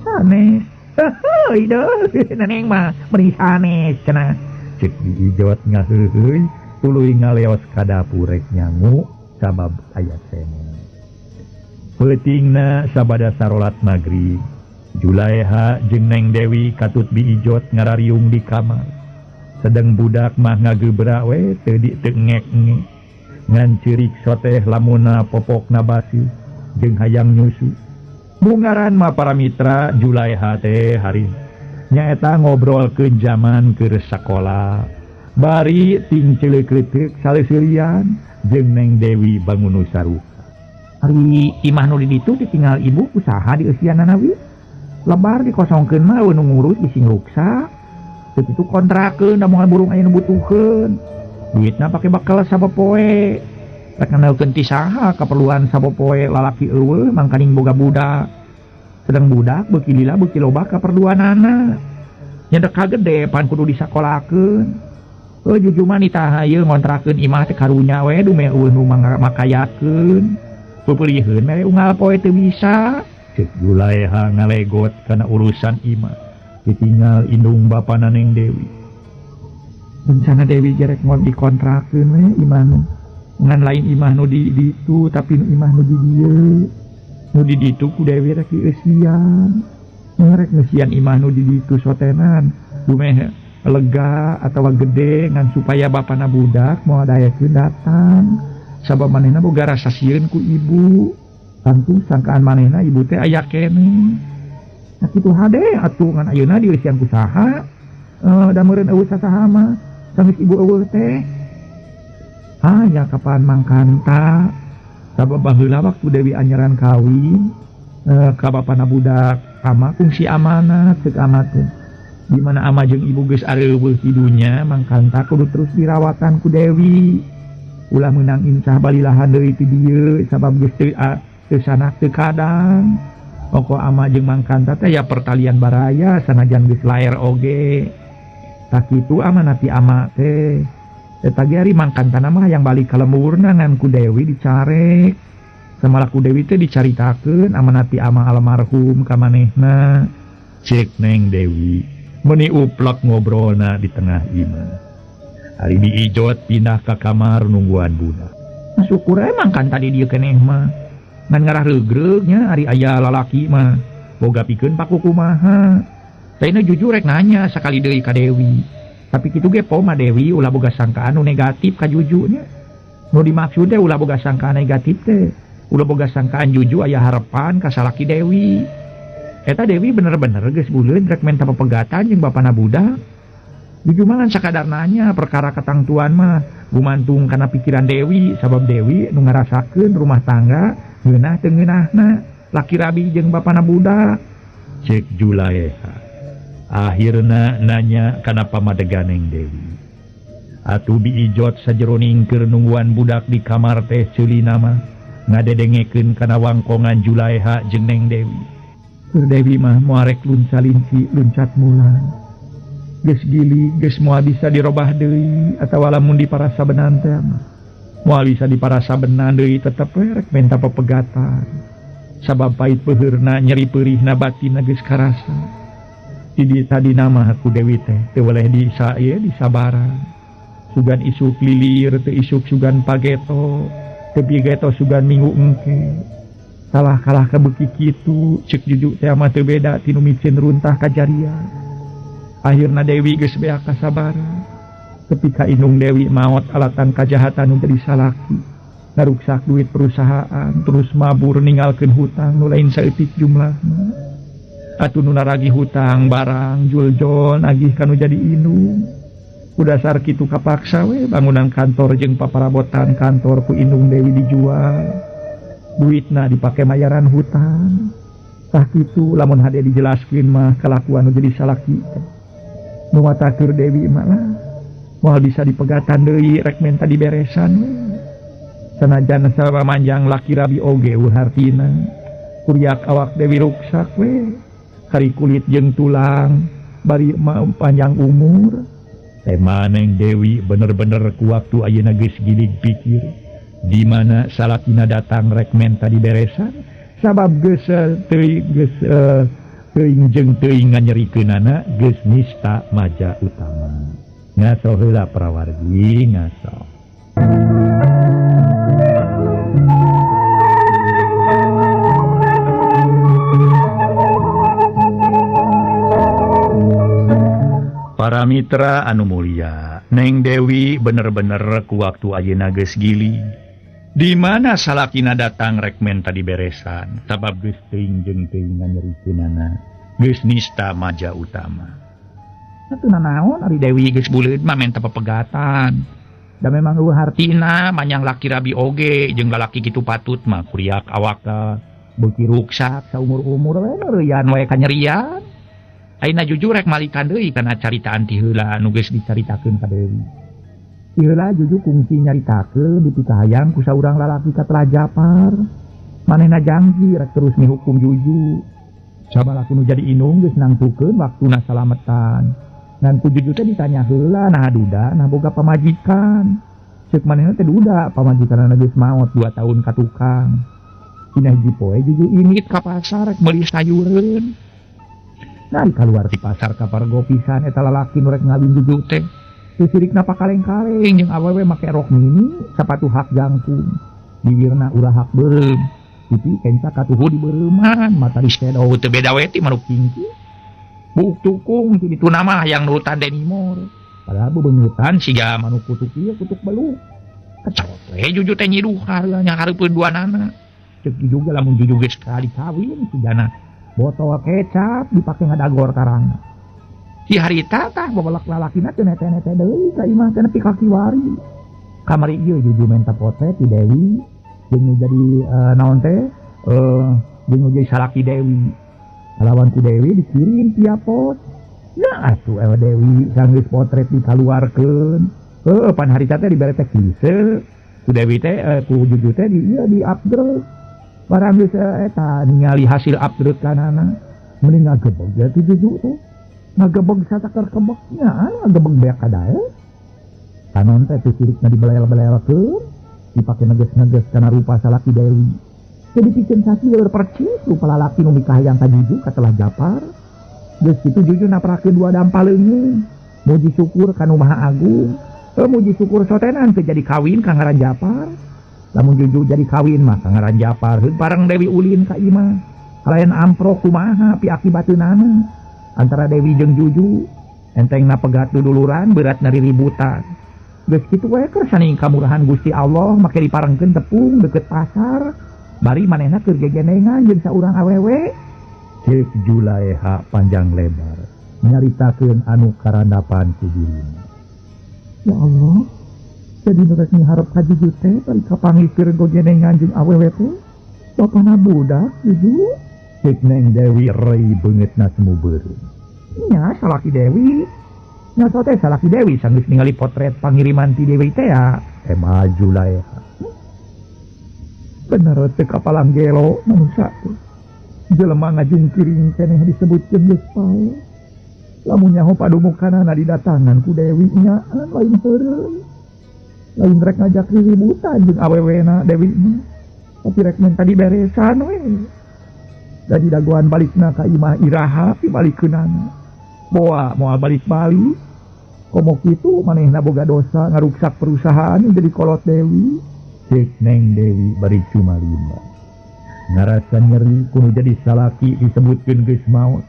A: Sanes. Heuh deui neneng mah meuni sanes cenah. Ceuk Ijot ngaheuheuy tuluy ngaleos ka dapur rek nyangu sabab aya semen. Peutingna sabada sarolat magrib, Julaiha jeung Neng Dewi katut bi Ijot ngarariung di kamar. Sedeng budak mah ngagebra we teu di teu ngek-ngek. Ngan ceurik soteh lamuna popokna basi jeung hayang nyusu. Mungaran mah para mitra Julaiha teh hari nyaeta ngobrolkeun zaman keur sakola. Bari ting ceuleukeuteuk saleuseulian jeung Neng Dewi Bangun Saruka. Ari imah nu di ditu ditinggal ibu usaha di eusianana wi. Lebar dikosongkeun mah eueuh nu ngurus bising ruksak. Teu kitu kontrakeun da moal burung aya nu butuhkeun. Duitna pake bekal sapopoe. Rek ngandalkeun ti saha kaperluan sapopoe lalaki eueuh mangkaning boga budak. Sedang budak beuki lila beuki loba kaperluanana. Nyedek ka gede pan kudu disakolakeun. Jujur mah nitah ieu ngontrakeun imah teh karunya we dumeh eueuh nu makayakeun. Peupeulieun mere unggal poe teu bisa. Ceuk Julaiha ngalegot kana urusan imah. Ditinggal indung bapana Neng Dewi. Rencana Dewi jerek mau dikontrakeun we imah nu. Ngan lain imah nu di ditu tapi nu imah nu di dieu. Nu di ditu ku Dewi rek dieusian. Rek ngeusian imah nu di ditu sotenan. Dumeh lega atau gede ngan supaya bapana budak moal daekeun datang. Sabab manehna boga rasa sieun ku ibu. Tangtu sangkaan manehna ibu teh aya keneh. Nah kitu hade atuh ngan ayeuna dieusian ku saha? Da meureun eueuh sasaha mah sanggeus ibu eueuh teh. Ah ya kapan mangkanta. Sabab baheula waktu Dewi anyaran kawin ka bapana budak ama kungsi amanat ceuk ama teh. Di mana ama jeung ibu geus areuweuh di dunya mangkanta kudu terus dirawatan ku Dewi. Ulah meunang incah balilahan deui ti dieu sabab geus teu sanak teu kadang. Pokok ama jeung mangkanta teh ya pertalian baraya sanajan geus laer oge. Tah kitu amanat ti ama teh. Eta ge ari mangkantana mah hayang balik ka lemburna ngan ku Dewi dicarek. Samalah ku Dewi teh dicaritakeun amanat ti ama almarhum ka manehna. Ceuk Neng Dewi meni uplek ngobrolna di tengah imah. Ari diijot pindah ka kamar nungguan budak. Nah, syukur emang kan tadi dia keneh mah. Ngan ngarah reugreug nya ari aya lalaki mah. Boga pikeun paku kumaha. Saena jujur rek nanya sakali deui ka Dewi. Tapi kitu ge po mah Dewi ulah boga sangkaan nu negatif ka Juju nya. Nu dimaksud teh ulah boga sangkaan negatif teh. Ulah boga sangkaan Juju aya harapan ka salaki Dewi. Eta Dewi bener-bener geus buleun rek menta pepegatan jeung bapana budak. Juju mah sakadar nanya perkara katangtuan mah gumantung kana pikiran Dewi sabab Dewi nu ngarasakeun rumah tangga ngeunah teu ngeunahna laki rabi jeung bapana budak. Ceuk Julaiha. Akhirna nanya kana pamadegan Neng Dewi. Atuh biijot sajeroning keur nungguan budak di kamar teh ceulina mah ngadedengekeun kana wangkongan Julaiha jeung Neng Dewi. Dewi mah moarek lunca-linci luncat mulang. Geus gili geus moal bisa dirobah deui atawa lamun diparasa benan teh mah. Moal bisa diparasa benan deui tetep we rek menta pepegatan. Sabab pait peuheurna nyeri peurihna batinna geus karasa. Di tadi nama ku Dewi teh teu weleh di ieu disabaran. Sugan isuk lilir teu isuk sugan pageto, teu pigeto sugan minggu engke. Salah kalah kabeuki kitu ceuk Juju teh mah teu beda tinu micin runtah kajarian. Akhirna Dewi geus beak kasabaran. Ketika indung Dewi maot alatan kajahatan nu jadi salaki, ngaruksak duit perusahaan terus mabur ninggalkeun hutang nu lain saeutik jumlahna. Atuh nu naragi hutang barang juljol nagih kanu jadi indung. Ku dasar kitu kapaksa we bangunan kantor jeung paparabotan kantor ku indung Dewi dijual. Duitna dipake mayaran hutang. Tah kitu lamun hade dijelaskeun mah kalakuan nu jadi salaki. Nu matakeun Dewi mah lah moal bisa dipegatan deui rek menta diberesan we. Sanajan sapamanjang laki rabi oge eueuh hartina. Kuriak awak Dewi ruksak we. Kari kulit jeung tulang bari panjang umur. Tema Neng Dewi bener-bener ku waktu ayeuna geus gilig pikir. Di mana salakina datang rek menta diberesan sabab geus teuing jeung teuing nganyerikeunana geus nista maja utama. Ngaso heula prawargi ngaso. Para mitra anu mulia, Neng Dewi bener-bener ku waktu ayeuna geus gili. Di mana salakina datang rek menta diberesan sabab geus teuing jeung teuing nganyerikeunana geus nista maja utama. Atuh nanaon ari Dewi geus buleud mah menta pepegatan. Da memang eueuh hartina manyang laki rabi oge jeung lalaki kitu patut mah kuriak awakna beuki ruksak saumur-umur we reyan we kanyerian. Ayeuna jujur rek malikan deui kana caritaan ti heula anu geus dicaritakeun ka Dewi. Ti heula Juju kungsi nyaritakeun dipikahayang ku saurang lalaki ka Telah Japar. Manehna janji rek terus mihukum Juju. Sabala nu jadi indung geus nangtukeun waktuna salametan. Ngan ku Juju teh ditanya heula nah duda nah boga pamajikan. Ceuk manehna teh duda pamajikanna geus maot 2 tahun ka tukang. Dina hiji poe Juju indit ka pasar rek meuli sayureun. Nah keluar di pasar ka pargo pisan eta lalaki nu rek ngawin Juju teh. Teu sirikna pakaleng-kaleng jeung awewe make rok mini, sapatu hak jangkung. Bibirna ulah hak beureum. Pipi kenca katuhu di beureuman, mata disedo teu beda we ti manuk kingki. Buuk tukung ti ditu mah hayang nurutan Denimor. Padahal bebeungutan siga manuk kutuk ieu kutuk beluk. Kecot we Juju teh nyiduh nya hareupeun duanana. Ceuk Juju ge lamun Juju geus sekali kawin sigana botol kecap dipake ngadagor karang. Si harita tah babalak lalakina teu nete-nete deui ka imah teh nepi ka kiwari. Kamari ieu Juju menta potret ti Dewi jeung nu jadi naon teh jeung nu jadi salaki Dewi. Kalawan ku Dewi dikirim via pos. Ya atuh Dewi sanggeus potret dikaluarkeun. Heuh pan harita teh dibere teh klise. Ku Dewi teh ku Juju teh di ieu di upgrade. Barang geus eta ningali hasil upgrade kanana mending ngagebeg ya ti Juju teh. Ngagebeg satakar kebeknya, ngagebeg beak kadae. Kanon teh teu sirikna dibelel-belelkeun, dipake neges-neges kana rupa salaki Dewi. Jadi pikeun sakieu percis rupa lalaki nu mikahayang ka Juju ka Telah Japar. Geus kitu Juju naprakeun dua dampal leungeun. Muji syukur ka Nu Maha Agung. Muji syukur sotenan teu jadi kawin ka ngaran Japar. Lamun Juju jadi kawin mah ka ngaran Japar, heug bareng Dewi ulin ka imah. Kalayan amprok kumaha pi akibateunana. Antara Dewi jeung Juju entengna pegat duduluran berat nariributan. Geus kitu we keur saning kamurahan Gusti Allah make diparengkeun tepung deket pasar bari manehna keur gegenengan jeung saurang awewe. Ceuk Julaeha panjang lebar nyaritakeun anu karandapan ku dirina. Ya Allah, jadi nu rek miharep ka Juju teh bari kapanggih keur gogenengan jeung awewe teh bapana budak Juju. Cek Neng Dewi rei beungeutna semu beureum. Nya salaki Dewi. Nya teh salaki Dewi sanggeus ningali potret pangiriman ti Dewi teh ya. Maju Julaeha. Bener teh kapalang gelo manusa teh. Jelema ngajungkiring keneh disebutkeun geus pae. Lamun nyaho padumukanana didatangan ku Dewi nyaan lain heureuy. Lain rek ngajak riributan jeung awewena Dewi mah. Tapi rek menta diberesan we. Jadi dagoan balikna ka imah iraha pibalikeunana. Boa moal balik-balik. Komo kitu manehna boga dosa ngaruksak perusahaan jadi kolot Dewi. Ceuk Neng Dewi bari cumalimba. Ngarasa nyeri kudu jadi salaki disebutkeun geus maot.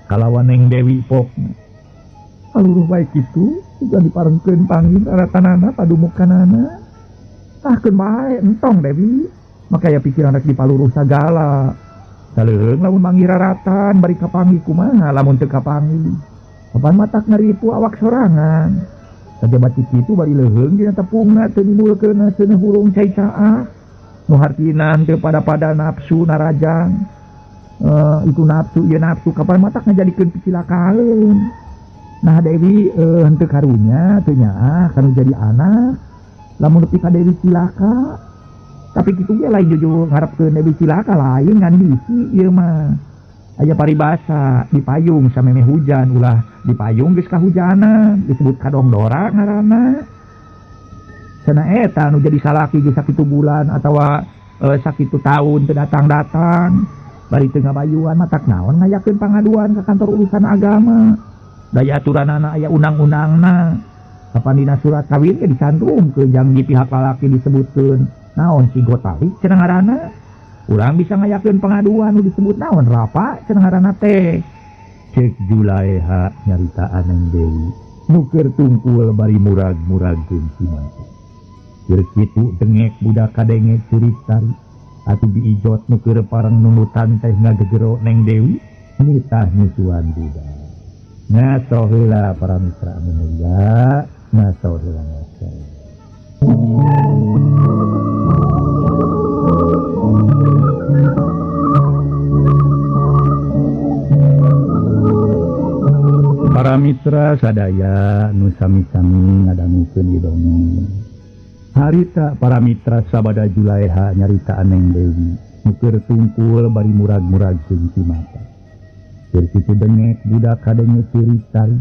A: Kalawan Neng Dewi pokna. Aluruh bae kitu juga diparengkeun panggil raratanana padumukanana. Tah keun bae entong Dewi. Maka ya pikiran rek dipaluruh sagala. Saleuheung lamun manggih raratan bari kapanggih kumaha lamun teu kapanggih. Kapan matak ngaripu awak sorangan. Sajaba kitu bari leuheung dina tepungna teu nimbulkeun seuneuh hurung cai caah. Nu hartina teu pada-pada nafsu narajang. Itu nafsu ieu nafsu kapan matak ngajadikeun picilakaeun. Nah Dewi henteu karunya teu nyaah kanu jadi anak. Lamun nepi ka Dewi cilaka. Tapi kitu ge lain Juju ngarepkeun Dewi cilaka lain ngan bisi ieu mah. Aya paribasa dipayung samemeh hujan ulah dipayung geus kahujanan disebut kadongdora ngaranna. Cenah eta nu jadi salaki geus sakitu bulan atawa sakitu taun teu datang-datang bari teu ngabayuan matak naon ngayakeun pangaduan ka kantor urusan agama. Daya aturanana aya undang-undangna. Kapan dina surat kawin ge dicantumkeun janji pihak lalaki disebutkeun naon si gotali cenah ngaranna. Urang bisa ngayakeun pengaduan nu disebut naon rapa cenah ngaranna teh. Ceuk Julaeha nyaritaan Neng Dewi nu keur tungkul bari murag-muragkeun si mata. Keur kitu dengek budak kadenge ceurik tari atuh biijot nu keur pareng nundutan teh ngagegero Neng Dewi nitah nyusuan budak. Ngaso heula para mitra anu mulia, ngaso heula ngaso. Para mitra sadaya nu sami-sami ngadangukeun ieu dongeng. Harita para mitra sabada Julaeha nyarita Neng Dewi nu keur tungkul bari murag-murag jeung mata. Keur kitu dengek budak kadenge ceurik tari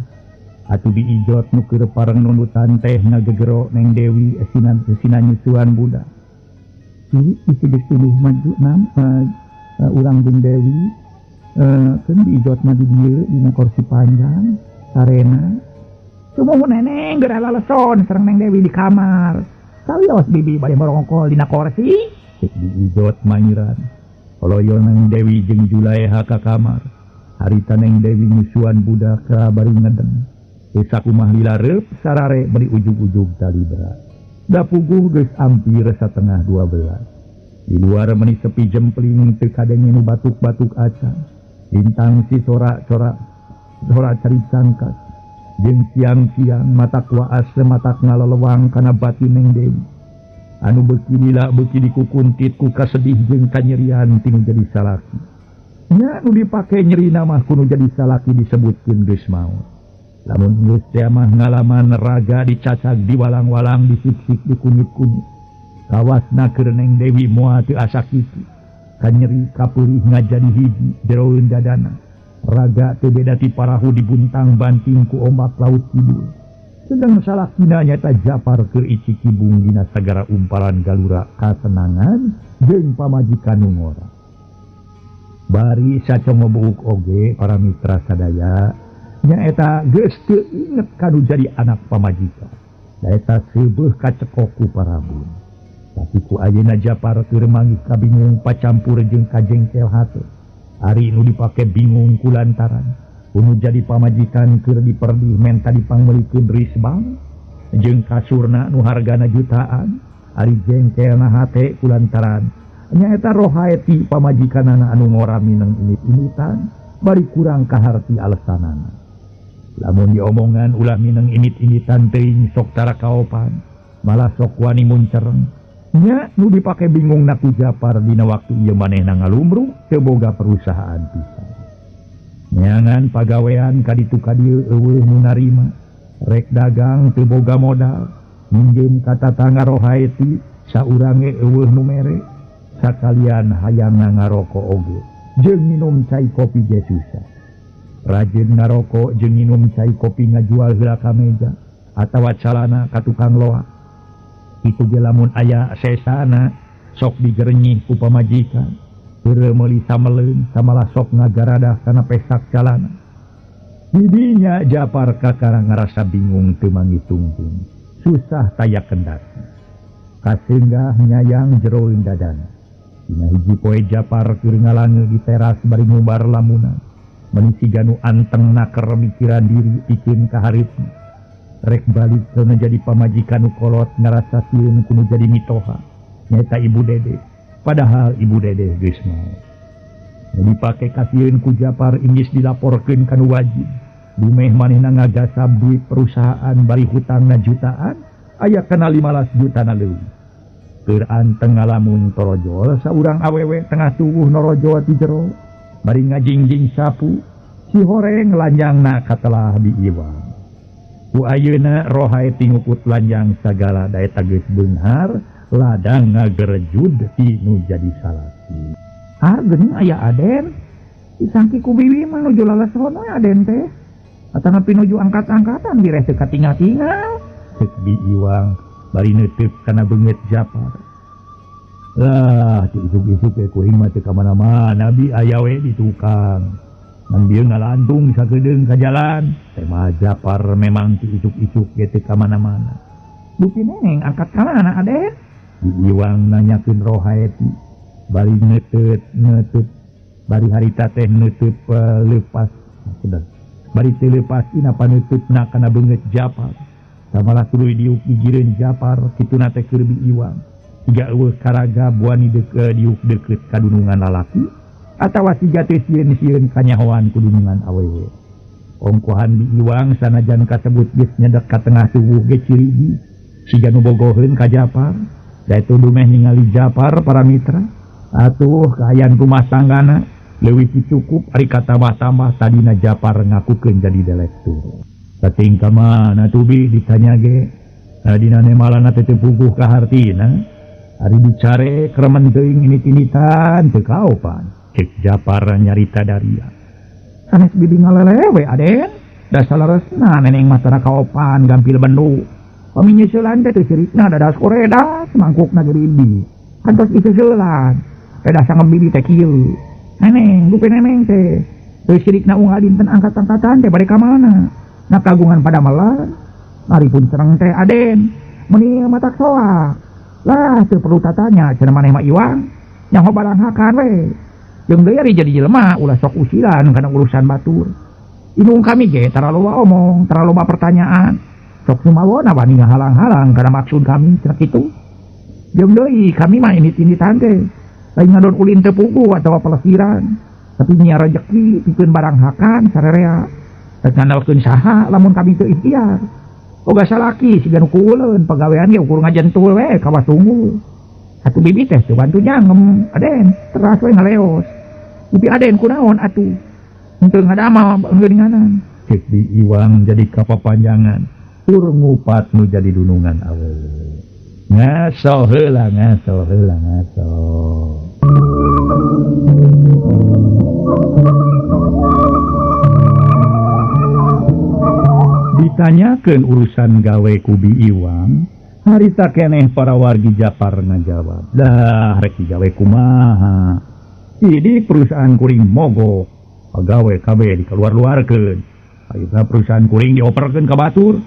A: atuh biijot nu keur pareng nundutan teh ngagegero Neng Dewi esina nyusuan budak. Ieu isi geus tuduh maju nam urang jeung Dewi keun biijot mah di dieu dina kursi panjang sarena. Sumuhun neneng geura laleson sareng Neng Dewi di kamar. Sawios bibi bade morongkol dina kursi. Cek biijot mangiran. Koloyo Neng Dewi jeung Julaeha ka kamar. Harita Neng Dewi nyusuan budak bari ngedeng. Sakumah lila reup sarare bari ujug-ujug talibra. Da puguh geus ampir 11:30. Di luar meni sepi jempling teu kadenge nu batuk-batuk acan. Lintang si sorak-sorak sora cari cangkas. Jeung siang-siang matak waas matak ngalelewang kana batin Neng Dewi. Anu beuki lila beuki dikukuntit ku kasedih jeung kanyerian tinu jadi salaki. Nya nu dipake nyerina mah kudu jadi salaki disebutkeun geus maot. Lamun geus teh mah ngalaman raga dicacag diwalang-walang disiksik dikunyit-kunyit. Kawasna keur Neng Dewi moal teu asa kitu. Kanyeri kapeurih ngajadi hiji jeroeun dadana. Raga teu beda ti parahu dibuntang-banting ku ombak laut kidul. Sedang salakina nyata Japar keur icik kibung dina sagara umparan galura kasenangan jeung pamajikan nu ngora. Bari sacongo buuk oge para mitra sadaya nyaeta geus teu inget kanu jadi anak pamajikan. Da eta seubeuh kacekok ku parabun. Tapi ku ayeuna Japar keur manggih kabingung pacampur jeung kajengkel hate. Ari nu dipake bingung ku lantaran nu jadi pamajikan keur diperdih menta dipangmeulikeun risbang jeung kasurna nu hargana jutaan. Ari jengkelna hate ku lantaran nyaeta rohaeti pamajikanana anu ngora mineng init-initan bari kurang kaharti alesanana. Lamun diomongan ulah mineng init-initan teuing sok tara kaopan malah sok wani muncereng. Nya nu dipake bingung na ku Japar dina waktu ieu manehna ngalumruk teu boga perusahaan pisan. Neangan pagawean kaditu kadieu eueuh nu narima, rek dagang teu boga modal, minjem ka tatangga rohaeti saurang ge eueuh nu mere. Sakalian hayang ngaroko oge jeung minum cai kopi ge susah. Rajin ngaroko jeung minum cai kopi ngajual heula ka meja atawa calana ka tukang loak. Kitu ge lamun aya sesana sok digerenyih ku pamajikan. Heureun meuli sameleun samalah sok ngagaradah kana pesak calana. Didinya Japar kakara ngarasa bingung teu mangitungtung. Susah taya kendaki. Kasenggah nyayang jeroeun dadana. Dina hiji poe Japar keur ngalange di teras bari ngumbar lamunan. Meni siga nu anteng naker mikiran diri pikeun ka hareupna. Rek balik kana jadi pamajikan nu kolot ngarasa sieun kudu jadi mitoha. Nyaeta Ibu Dede. Padahal Ibu Dede geus maot. Nu dipake kasieun ku Japar inggis dilaporkeun ka nu wajib. Dumeh manehna ngagasab duit perusahaan bari hutangna jutaan, aya kana 15 juta na leuwih. Keur anteng ngalamun torojol saurang awewe tengah tuwuh norojol ti jero bari ngajingjing sapu si horeng lanjangna katelah diiwang. Ku ayeuna rohaeti ngukut lanjang sagala da eta geus beunghar ladang ngagerejud ti nu jadi salaki. Ah geuning aya Aden disangki ku bibi mah nuju laleson we Aden teh. Atanapi nuju angkat-angkatan direh teu katingal-tingal. Ceuk diiwang bari neuteuk kana beungeut Japar. Lah isuk-isuk ge kuring mah teu ka mana-mana bi aya we di tukang. Ngan bieu ngalantung sakedeung ka jalan. Tema Japar memang ti isuk-isuk ge teu ka mana-mana. Dupi neneng angkat ka mana Aden? Diiwang nanyakeun rohaeti bari neuteut bari harita teh neuteut leupas. Bari teu leupas dina paneuteup kana beungeut Japar. Samalah tuluy diuk gigireun Japar kituna teh keur Bi Iwang. Siga eueuh karaga buani diuk deukeut ka dunungan lalaki atawa siga teh sieun-sieun kanyahoan ku dunungan awewe. Ongkohan Bi Iwang sanajan kasebut geus nyedek ka tengah tubuh ge cirigi siga nu bogoheun ka Japar. Da itu dumeh ningali Japar para mitra atuh kaayaan rumah tanggana leuwih ti cukup ari katambah-tambah tadina Japar ngakukeun jadi direktur. Sating ka mana tuh Bi ditanya ge dina nemalana teh teu puguh ka hartina ari dicare kremen teuing ini-tinitan teu kaopan cek Japar nyarita daria. Sanes bibi ngalelewe Aden da saleresna neneng mah tara kaopan gampil bendu pami nyeuselan teh teu sirikna dadas koredas mangkukna geuridi kantos iseuselan pedah sangem bibi teh kieu neneng dupe neneng teh teu sirikna unggal dinten angkat-angkatan teh bade ka mana na kagungan pada melan mari pun sereng teh Aden meni matak soak lah teu perlu tatanya cenah maneh mah Iwang nyaho barang hakan we jeung deui ari jadi jelema ulah sok usilan kana urusan batur indung kami ge tara loba omong tara loba pertanyaan sok sumawona wani ngahalang-halang kana maksud kami cenah kitu jeung deui kami mah ini-ini teh lain ngadon ulin teu puguh atawa pelesiran tapi nya rejeki pikeun barang hakan sarerea rek ngandalkeun saha lamun kami teu ikhtiar boga salaki siga nu kuuleun pagawean ge ukur ngajentul we kawas tunggul atuh bibi teh teu bantu nyangem Aden teras we ngaleos bibi Aden kunaon atuh henteu ngadamel geuninganan cek Bi Iwang jadi kapapanjangan tur ngupat nu jadi dunungan awewe ngaso heula ngaso heula ngaso. Ditanyakeun urusan gawe ku Bi Iwang harita keneh para wargi Japar ngajawab dah rek digawe kumaha di perusahaan kuring mogok pagawe kabeh dikeluar-luarkeun ayeuna perusahaan kuring dioperkeun ka batur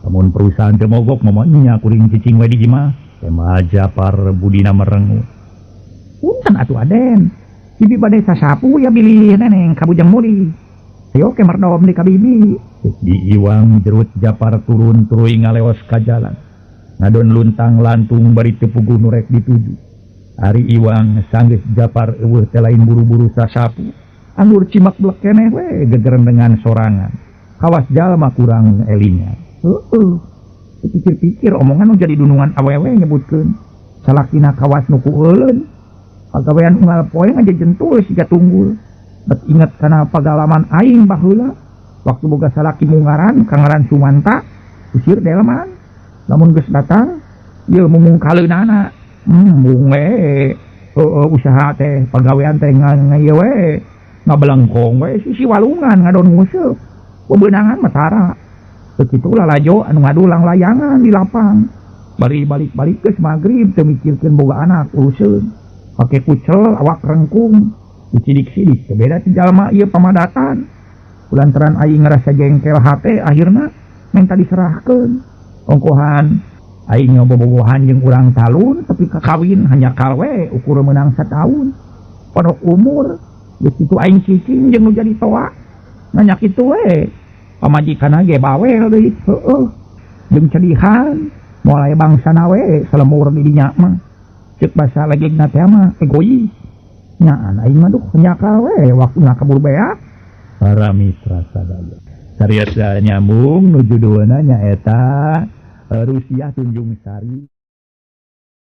A: lamun perusahaan teu mogok momonya kuring cicing we di imah tema Japar budina merengut punten atuh Aden bibi bade sasapu ya bilih neneng ka Bujang Muli ayo ke merdom di ka bibi. Bi Iwang jerut Japar turun tuluy ngaleos ka jalan ngadon luntang lantung bari teu puguh nu rek dituju. Ari Iwang sanggeus Japar eueuh teh lain buru-buru sasapu anggur cimak blek keneh we gegerendengan sorangan kawas jalma kurang elingan. Heeh dipikir-pikir omongan nu jadi dunungan awewe nyebutkeun salakina kawas nu kueuleun pagawean unggal poe ngajejentul siga tunggul bet inget kana pagalaman aing baheula waktu boga salaki mungaran kangaran Sumanta usir delman lamun geus datang ieu mumungkaleunana mung we heueuh usaha teh pagawean teh ngaieu we ngabelengkong we sisi walungan ngadon nguseup bebeunangan mah tara kitu lalajo anu ngadulang layangan di lapang bari balik-balik geus magrib teu mikirkeun boga anak uruseun pake kucel awak rengkung dicidik-sidik teu beda ti jalma ieu pamadatan kulantaran aing ngerasa jengkel hate akhirna minta diserahkeun ongkohan aing nyobobogohan jeung urang talun tapi kakawin hanya kalwe ukur meunang sataun pondok umur geus kitu aing cicing jeung nu jadi toa nanya kitu we pamajikanna ge bawel deui heueuh jeung cedihan moal bangsana we salemur di dinya mah ceuk basa legegna teh mah egois nyaan aing mah duh nyakal we waktuna kabur beak. Para mitra sadaya sariasa nyambung nu judulna nyaeta Rusiah Tunjung Sari.